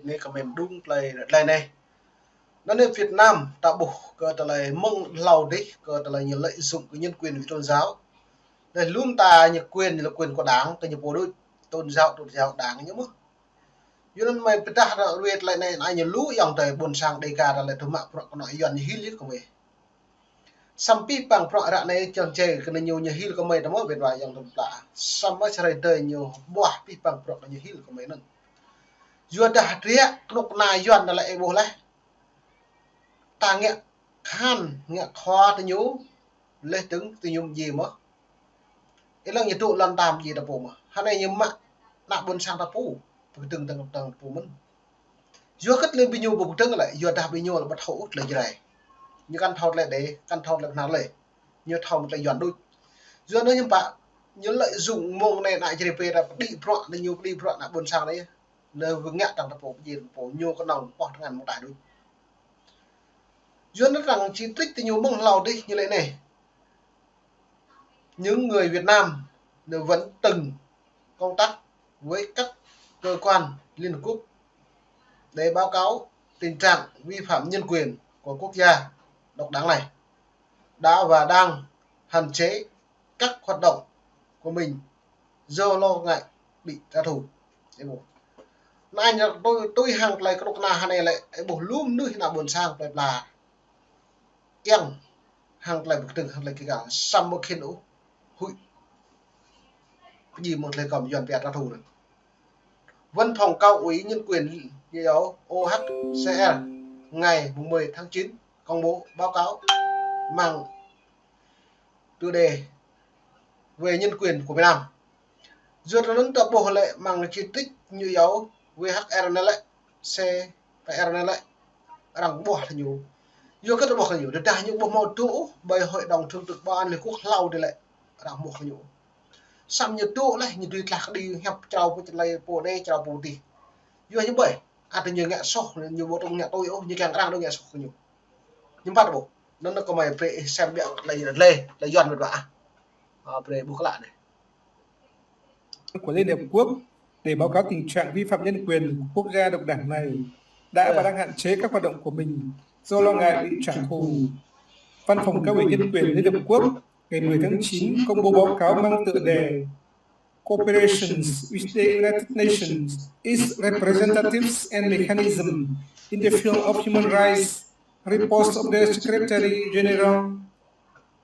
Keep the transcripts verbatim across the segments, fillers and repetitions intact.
Anai kơ mem đung tơlơi, tơlơi anai. Anŭn anai Việt Nam ta ƀuh kơ tơlơi mơ̆ng hlâo dih, kơ tơlơi ñu lợi dụng kơ nhân quyền về tôn giáo. Anai lŏm ta ñu quyền, ñu là quyền của đảng, ta ñu pô đôč, tôn giáo, tôn giáo đảng ñu mơ̆n. Yua anŭn mơ̆ng pơdah ră ruai tơlơi anai, anai ñu lu ayŏng adơi ƀôn sang Đêga ta lĕ tơma prŏ kơ anŏ Yuan ñu hil yơh kơ mơi. Samơ̆ pih păng prŏ ră anai čang čê kơ ñu ñu hil kơ mơi tơma ƀing wa ayŏng adơi plă. Samơ̆ čơrai tơi ñu ƀuah pih păng prŏ kơ ñu hil kơ mơi anŭn. Yua dah hơdră kơnuk kơna Yuan ta lĕ ih ƀuh laih. Ta ngă khan, ngă khua tơ ñu, laih dơ̆ng tơ ñu mơ̆n djai mơ̆n. Ih lăng ñu tŭ lŏn tam djai ta pô mơ̆n. Hơnai ñu mă ană ƀôn sang ta pô, pơkơdơ̆ng tơ̆ng tơ̆ng ta pô mơ̆n. Yua hơget lĕ ƀing ñu ƀu pơkơdơ̆ng lĕ, yua dah ƀing ñu lĕ ƀu thâo ôh tơlơi Jrai. Ñu kăn thâo tơlơi Đê, kăn thâo tơlơi Bơhnar lĕ. Ñu thâo mơ̆ng tơlơi Yuan đôč. Yua anŭn hiư̆m pă, ñu lợi dụng mơ̆ng anai ană Jrai pê ta pơđĭ prŏ, anai ñu pơđĭ prŏ ană ƀôn sang anai. Anai wơ̆t ngă tăng ta pô, pơdjai ta pô, ñu kơnơ̆ng pŏh tơngan mơ̆ng ta đôč. Yua anŭn arăng chỉ trích tơ ñu mơ̆ng hlâo dih ñu lĕ anai. Những người Việt Nam vẫn từng công tác với các cơ quan Liên Hợp Quốc để báo cáo tình trạng vi phạm nhân quyền của quốc gia độc đảng này đã và đang hạn chế các hoạt động của mình do lo ngại bị trả thù. Anai ñu tui, tui hăng tơlơi kơnuk kơna hơnai lĕ, ih ƀuh lŏm mơnuih ană ƀôn sang plơi pla. Kiăng hăng tơlơi pơkơdơ̆ng hăng tơlơi kơkal, samơ̆ ƀu khĭn ôh huĭ pơdjai mơ̆ng tơlơi kơm Yuan pia trả thù anŭn. Văn phòng Cao ủy Nhân quyền U N H C R ngày mùng mười tháng chín công bố báo cáo mang chủ đề về nhân quyền của Việt Nam. Yua anŭn ta ƀuh lĕ mơ̆ng chỉ trích ñu yua U N H C R anai lĕ, C P R anai lĕ, arăng ƀuah kơ ñu. Yua hơget ƀuah kơ ñu, tơdah ñu ƀu hmâo tŭ ôh, ƀơi Hội đồng Thường trực Bảo an Liên Hợp Quốc hlâo dih lĕ, arăng ƀuah kơ ñu. Samơ̆ ñu tŭ laih, ñu dưi tlah kơđi hiăp črâo pơ tơlơi pô anai, črâo pô dih. Yua ñu ƀơi, ăt ñu ngă soh, ñu ƀu tŭ ngă tui ôh, ñu kiăng arăng dŏ ngă soh kơ ñu. Ñu păt ƀuh. Anŭn kơ mơi brơi ih sem biă tơlơi, tơlơi Yuan mơ̆n ƀă ah. Ơ, brơi ƀuh klă anai. Của Liên Hiệp Quốc để báo cáo tình trạng vi phạm nhân quyền của quốc gia độc đảng này đã và đang hạn chế các hoạt động của mình do lo ngại bị trả thù. Văn phòng Cao ủy Nhân quyền Liên Hợp Quốc ngày mười tháng chín công bố báo cáo mang tựa đề Cooperation with the United Nations, its representatives and mechanism in the field of human rights, report of the Secretary General,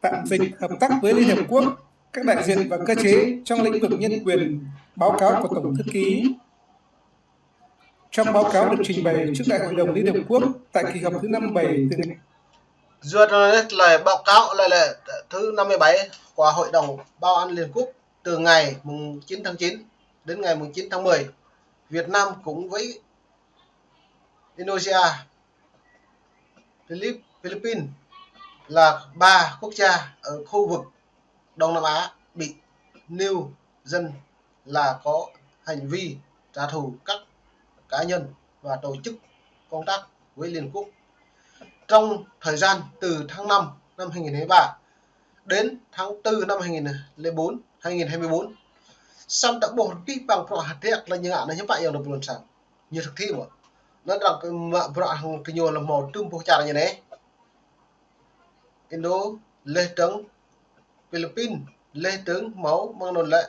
tạm dịch hợp tác với Liên Hiệp Quốc, các đại diện và cơ chế trong lĩnh vực nhân quyền, báo cáo của Tổng thư ký trong báo cáo được trình bày trước Đại hội đồng Liên Hợp Quốc tại kỳ họp thứ năm mươi bảy từ ngày Yua anŭn lĕ tơlơi báo cáo lĕ, lĕ thứ năm mươi bảy của Hội đồng Bảo an Liên Quốc từ ngày mùng chín tháng chín đến ngày mùng chín tháng mười. Việt Nam cũng với Indonesia, Philip-, Philippines là ba quốc gia ở khu vực Đông Nam Á bị nêu danh là có hành vi trả thù các cá nhân và tổ chức công tác với Liên Quốc trong thời gian từ tháng năm năm hai nghìn hai mươi ba đến tháng tư năm hai nghìn lẻ bốn, hai nghìn hai mươi bốn. Samơ̆ ta ƀuh pih păng prŏ hơdră tơlơi ñu ngă anai hiư̆m pă ayŏng adơi ƀôn sang. Ñu thực thi mơ̆n. Anŭn arăng kơ mă prŏ hăng kơ ñu lăm hmâo tơm boh čar ñu anai. Indo, laih dơ̆ng Philippines, laih dơ̆ng hmâo mơ̆ng anŭn lĕ,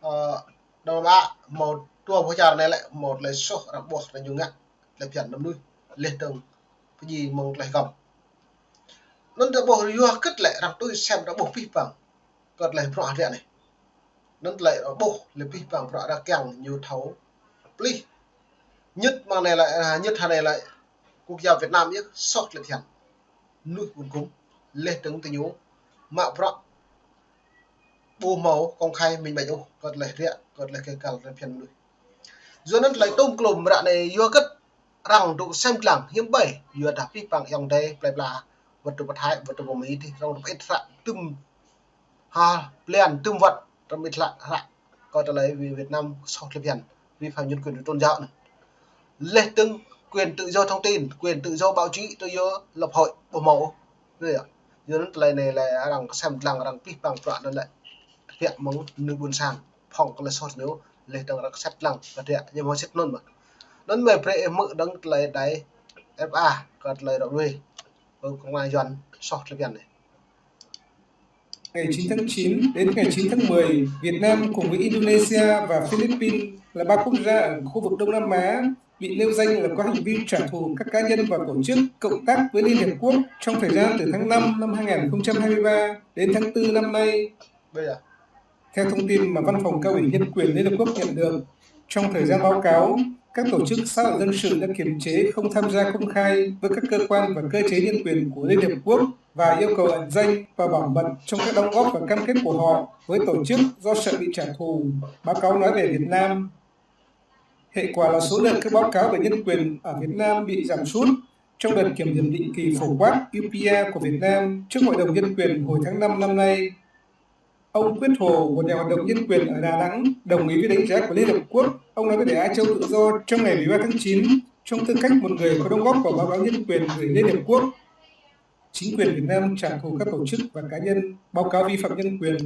ơ, Đông Nam Á, hmâo dua boh čar anai lĕ, hmâo tơlơi soh arăng ƀuah tơlơi ñu ngă, tơlơi phiăn mơnuih, laih dơ̆ng pơdjai mơ̆ng tơlơi kơm. Anŭn ta ƀuh yua hơget lĕ arăng tui sem ta ƀuh pih păng kơ tơlơi prŏ hơdră anai. Anŭn tơlơi ƀuh lĕ pih păng prŏ arăng kiăng ñu thâo plih. Nhất mơ̆ng anai lĕ, à, nhất hơnai lĕ quốc gia Việt Nam yơh soh tơlơi phiăn mơnuih ƀun kŭm, laih dơ̆ng tơ ñu mă prŏ ƀu hmâo công khai minh bạch ôh, kơ tơlơi hơdră, kơ tơlơi kơkal tơlơi phiăn mơnuih. Yua anŭn tơlơi tôm klôm ră anai yua hơget arăng dŏ sem lăng hiư̆m ƀai, yua dah pih păng ayŏng adơi plơi pla, wơ̆t tơ pơ Thái, wơ̆t tơ pơ Mi dih, arăng dŏ pơ-ĭt hră tơm ha, blan tơm wơ̆t, arăng pơ-ĭt hră, hră kơ tơlơi Vi-, Việt Nam soh tơlơi phiăn, vi phạm nhân quyền về tôn giáo anŭn. Laih dơ̆ng quyền tự do thông tin, quyền tự do báo chí, tự do lập hội, ƀu hmâo. Yua anŭn tơlơi anai lĕ arăng sem lăng, arăng pih păng prŏ anŭn lĕ thực hiện mơ̆ng mơnuih ƀôn sang, phŏng kơ tơlơi soh ñu, laih dơ̆ng arăng sem lăng, kơ tơlơi ñu hmâo sĭt anŭn mơ̆n. Anŭn mơ̆ brơi ih hmư̆ dơ̆ng tơlơi đài F A kơ tơlơi ră ruai. Ơ, kơnuk kơna Yuan soh tơlơi phiăn anai. Ngày chín tháng chín đến ngày chín tháng mười, Việt Nam cùng với Indonesia và Philippines là ba quốc gia ở khu vực Đông Nam Á bị nêu danh là có hành vi trả thù các cá nhân và tổ chức cộng tác với Liên Hiệp Quốc trong thời gian từ tháng năm năm hai nghìn không trăm hai mươi ba đến tháng tư năm nay. Bây giờ. Theo thông tin mà Văn phòng Cao ủy Nhân quyền Liên Hợp Quốc nhận được, trong thời gian báo cáo, các tổ chức xã hội dân sự đã kiềm chế không tham gia công khai với các cơ quan và cơ chế nhân quyền của Liên Hiệp Quốc và yêu cầu ẩn danh và bảo mật trong các đóng góp và cam kết của họ với tổ chức do sợ bị trả thù. Báo cáo nói về Việt Nam. Hệ quả là số lượng các báo cáo về nhân quyền ở Việt Nam bị giảm sút trong đợt kiểm điểm định kỳ phổ quát U P R của Việt Nam trước Hội đồng Nhân quyền hồi tháng năm năm nay. Ông Quyết Hồ, một nhà hoạt động nhân quyền ở Đà Nẵng, đồng ý với đánh giá của Liên Hợp Quốc. Ông nói với Đài Á Châu Tự Do trong ngày mười ba tháng chín, trong tư cách một người có đóng góp vào báo cáo nhân quyền gửi Liên Hợp Quốc, chính quyền Việt Nam trả thù các tổ chức và cá nhân báo cáo vi phạm nhân quyền.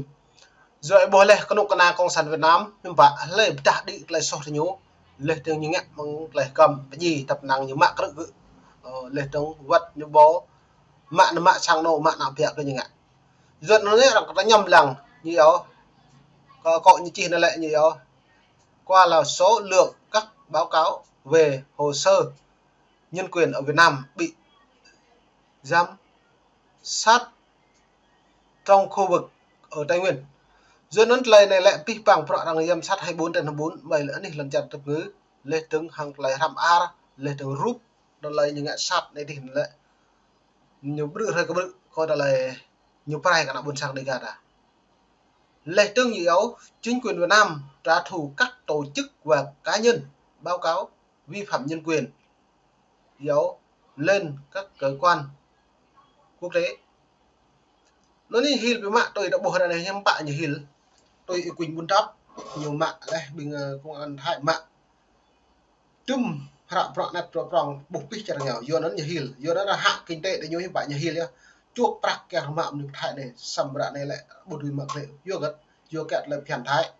Yua ih ƀuh laih kơnuk kơna Cộng sản Việt Nam, hiư̆m pă, hlơi pơdah đĭ tơlơi soh tơ ñu, laih dơ̆ng ñu ngă mơ̆ng tơlơi kơm, pơdjai tăp năng ñu mă krư̆ gơ̆, ơ, laih dơ̆ng wơ̆t ñu ƀu mă nao mă sang anŏ, mă nao biă kơ ñu ngă. Yua anŭn anai arăng kơ ta ñăm lăng ñu yơh. Kơ akŏ ñu čih anai lĕ ñu yơh. Qua là số lượng các báo cáo về hồ sơ nhân quyền ở Việt Nam bị giám sát trong khu vực ở Tây Nguyên. Yua anŭn tơlơi anai lĕ pih păng prŏ arăng giám sát hai mươi bốn trên hai mươi bốn, mơi lĕ anih lŏn čar tơpơngư, laih dơ̆ng hăng tơlơi hrăm ar, laih dơ̆ng rup, tơlơi ñu ngă sat anai dih anai lĕ. Ñu brư̆ hrơi kơ brư̆, kơ tơlơi ñu pơrai kơ ană ƀôn sang Đêga ta. Laih dơ̆ng ñu yơh, chính quyền Việt Nam trả thù các tổ chức và cá nhân báo cáo vi phạm nhân quyền yơh lên các cơ quan quốc tế. Anŭn ñu hil biă mă tui ta ƀuh ră anai hiư̆m pă ñu hil. Tui Y Quynh Bun Dap, ñu mă laih ƀing, ơ, công an Thái mă. Tŭm hră prŏng anăp prŏng prŏng ƀuh pih čar ngao, yua anŭn ñu hil, yua anŭn ră hă kinh tế tơ ñu hiư̆m pă ñu hil yơh. Čuh prăk kiăng mă mơnuih Thái anai, samơ̆ ră anai lĕ ƀu dưi mă glaĭ, yua hơget, yua kơ tơlơi phiăn Thái.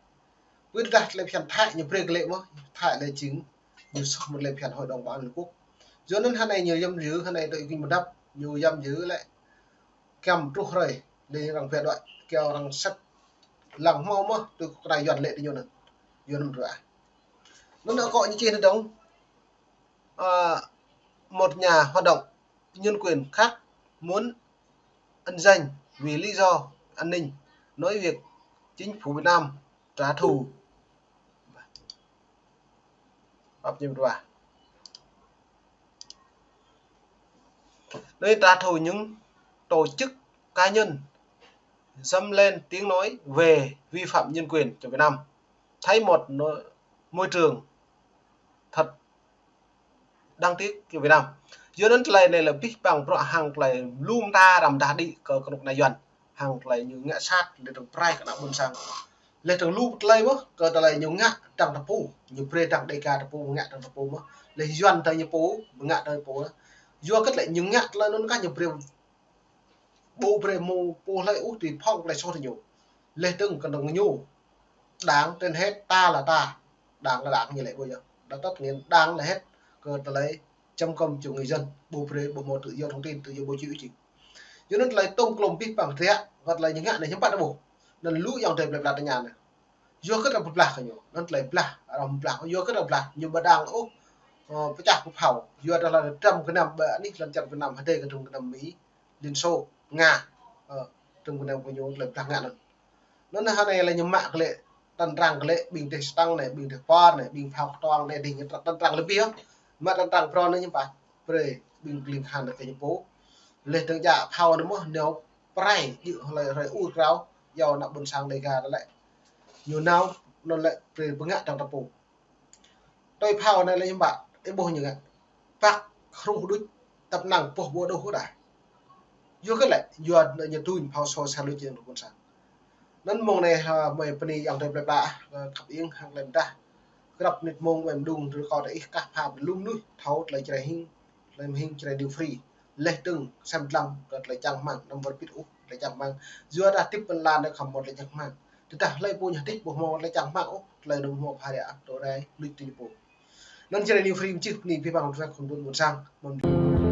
Ƀu dah tơlơi phiăn Thái ñu brơi glaĭ mơ̆, Thái lĕ jing ñu soh mơ̆ tơlơi phiăn Hội đồng Bảo an Liên Hợp Quốc. Yua anŭn hơnai ñu yăm yư, hơnai tơ Y Quynh Bun Dap, ñu yăm yư lĕ kiăng truh hrơi, lĕ arăng phiăn đuaĭ, kiăng arăng sĕt lăng hmâo mơ̆, tui kơ tơlơi Yuan lĕ tơ ñu anŭn. Yua anŭn ră. Anŭn akŏ ñu čih anai dơ̆ng, à, một nhà hoạt động nhân quyền khác muốn ẩn danh vì lý do an ninh, nói việc chính phủ Việt Nam trả thù. Pap ñu ƀuh. Nói trả thù những tổ chức cá nhân dâng lên tiếng nói về vi phạm nhân quyền cho Việt Nam. Thấy một môi trường thật đáng tiếc cho Việt Nam. Yua anŭn tơlơi anai lĕ pih păng prŏ hăng tơlơi lu mơta arăng pơdah đĭ kơ kơnuk kơna Yuan. Hăng tơlơi ñu ngă sat, laih dơ̆ng pơrai kơ ană ƀôn sang. Laih dơ̆ng lu tơlơi mơ̆, kơ tơlơi ñu ngă dăng tơpŭ, ñu brơi dăng Đêga tơpŭ, ngă dăng tơpŭ mơ̆. Laih Yuan dăng ñu pŭ, ngă dăng pŭ. Yua kơ tơlơi ñu ngă tơlơi anŭn kah ñu brơi ƀu brơi mơ̆ pô hlơi ôh tui phŏng tơlơi soh tơ ñu. Laih dơ̆ng kơnơ̆ng ñu. Đảng trên hết, ta là ta. Đảng là đảng ñu lĕ ƀu yơh. Đã tất nhiên đảng là hết. Kơ tơlơi chấm công cho người dân. Ƀu brơi, ƀu hmâo tự do thông tin, tự do báo chí ý kiến. Yua anŭn tơlơi tôm klôm pih păng ră, wơ̆t tơlơi ñu ngă anai hiư̆m pă ta ƀuh. Anŭn lu ayŏng adơi plơi pla tơña anai. Yua hơget arăng pơblah kơ ñu, anŭn tơlơi blah, arăng pơblah, yua hơget arăng pơblah, ñu ƀu đang ôh, ơ, pơčah pơphao, yua dah lĕ trăm gơnam ƀơi anih lŏn čar Việt Nam, hơdai kơ trăm gơnam Mi, Liên Xô, Nga, ơ, trăm gơnam kơ ñu tơlơi blah ngă anŭn. Anŭn hơnai lĕ ñu mă glaĭ, tơ̆ng tơ̆ng glaĭ, ƀing dêh Sêtăng anai, ƀing dêh Pơr anai, ƀing phao kơtuang anai, dêh ñu tơ̆ng tơ̆ng glaĭ biă, mă tơ̆ng tơ̆ng prŏng anai ñu pă, brơi, ƀing kling khan kơ ñu pô. Laih dơ̆ng djă phao anai mơ̆, ñu pơrai, djơ̆ hlơi hrơi ur krao, yua ană ƀôn sang Đêga ta lĕ. Ñu nao, anŭn lĕ brơi pơngă dăng tơpŭ. Tui phao anai lĕ hiư̆m pă, ih ƀuh ñu ngă. Păk hruh đôč, tăp năng boh ƀu đôč ôh dah. Yua kơ lĕ, yua ñu tuñ phao sô sa lu jing ƀôn sang. Anŭn mơ̆ng anai, ha, mơi bơni ayŏng adơi plơi pla, ơ, khăp ing, hăng lĕ mơdah. Grăp mơnit mông mơi mơđung, rơkâo tơ ih kah pha ƀing lu mơnuih, thâo tơlơi Jrai hing, tơlơi mơhing Jrai New Free. Laih dơ̆ng sem dlăng kơ tơlơi čang rơmang, anăm wơr bĭt ôh tơlơi čang rơmang. Yua dah tip pơnlan dah khŏm hmâo tơlơi čang rơmang. Tơdah hlơi pô ñu hơdip ƀu hmâo tơlơi čang rơmang ôh, tơlơi anŭn hmâo phara, tơlơi luč tui ñu pô. Anŭn jing anai ñu free ƀu čih, anai abih bang ƀu thâo khŏm đŭt ƀu sang.